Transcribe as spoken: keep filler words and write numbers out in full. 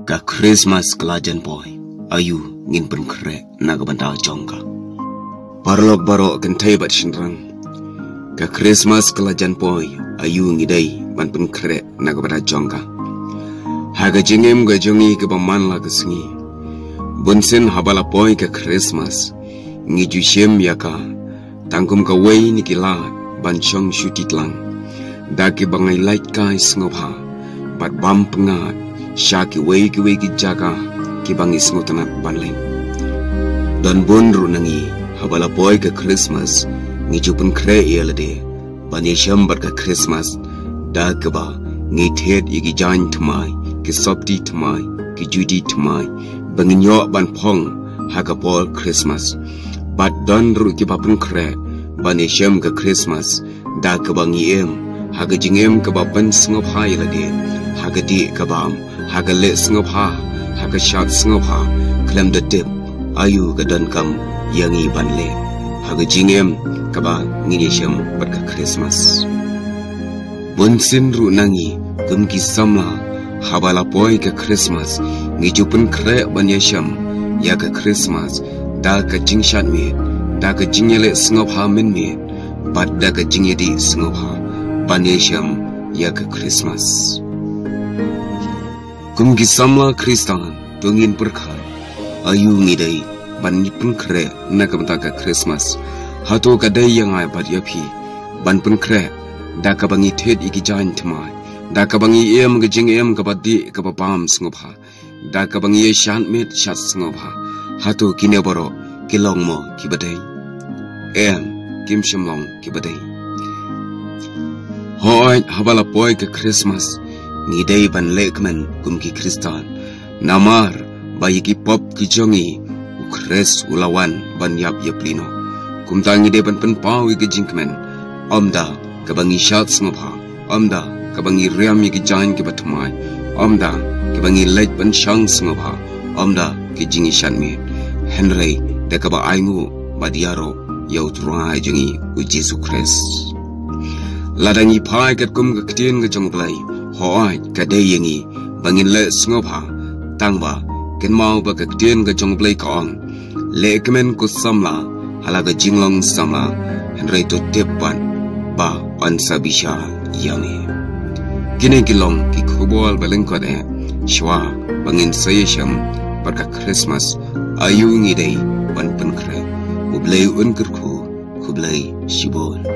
Ka Christmas ka la jan poi, aïu ngin pynkhreh na ka bynta jong ka? Paralok baroh kynthei bad shynrang, ka Christmas ka la jan poi, aïu ngi dei ban pynkhreh na ka bynta jong ka? Ha ka jingim ka jong ngi kaba man la ka sngi, bunsien haba la poi ka Christmas, ngi ju shim ïa ka tang kum kawei na ki lad ban shong shuti tlang, da kiba ngi lait kai sngewbha bad bam pyngngad sha kiwei kiwei ki jaka kiba ngi sngewtynnat ban leit. Don bun ruh na ngi, haba la poi ka Christmas, ngi ju pynkhreh ïa lade ban ïashem bad ka Christmas, da kaba ngi thied ïa ki jaiñ thymmai, ki sopti thymmai, ki juti thymmai, ba ngin ïoh ban phong ha ka por Christmas. Bad don ruh kiba pynkhreh ban ïashem ka Christmas da kaba ngi im ha ka jingim kaba pynsngewbha ïa lade, ha ka dih ka bam, ha ka leh sngewbha, ha ka shad sngewbha, khlem da tip aïu ka donkam ïa ngi ban leh ha ka jingim kaba ngin ïashem bad ka Christmas. Bunsien ruh na ngi kum ki samla, haba la poi ka Christmas, ngi ju pynkhreh ban ïashem ïa ka Christmas da ka jingshad miet, da ka jingïaleh sngewbha mynmiet, bad da ka jingïadih sngewbha ban ïashem ïa ka Christmas. Kum ki samla Khristan, to ngin pyrkhat, aïu ngi dei ban pynkhreh na ka bynta ka Christmas? Hato ka dei ïa nga bad ïa phi ban pynkhreh da kaba ngi thied ïa ki jaiñ thymmai, da kaba ngi im ka jingim kaba dih kaba bam sngewbha, da kaba ngi ïashad miet shad sngewbha? Hato kine baroh ki long mo kiba dei? Em, kim shym long kiba dei. Hooid, haba la poi ka Christmas, ngi dei ban leh kmen kum ki Khristan, namar ba ïa ki pop ki jong ngi U Khrist u la wan ban ïap ïapli noh. Kumta ngi dei ban pynpaw ïa ka jingkmen, ym da kaba ngi shad sngewbha, ym da kaba ngi riam ïa ki jaiñ kiba thymmai, ym da kaba ngi leit ban shang sngewbha, ym da ki jingïashad miet, hynrei da kaba ainguh bad ïaroh ïa U Trai jong ngi U Jisu Khrist. Lada ngi phai katkum ka ktien ka jong U Blei, hooid, ka dei ïa ngi ba ngin leh sngewbha, tangba kynmaw ba ka ktien ka jong U Blei ka ong, leh kmen ko samla ha la ka jinglong samla, hynrei to tip pat ba yn sa bishar ïa me. Kine ki long ki khubor ba lyngkot eh shuwa ba ngin sa ïashem bad ka Christmas, aïu ngi dei ban pynkhreh. U Blei un kyrkhu. Khublei shibun.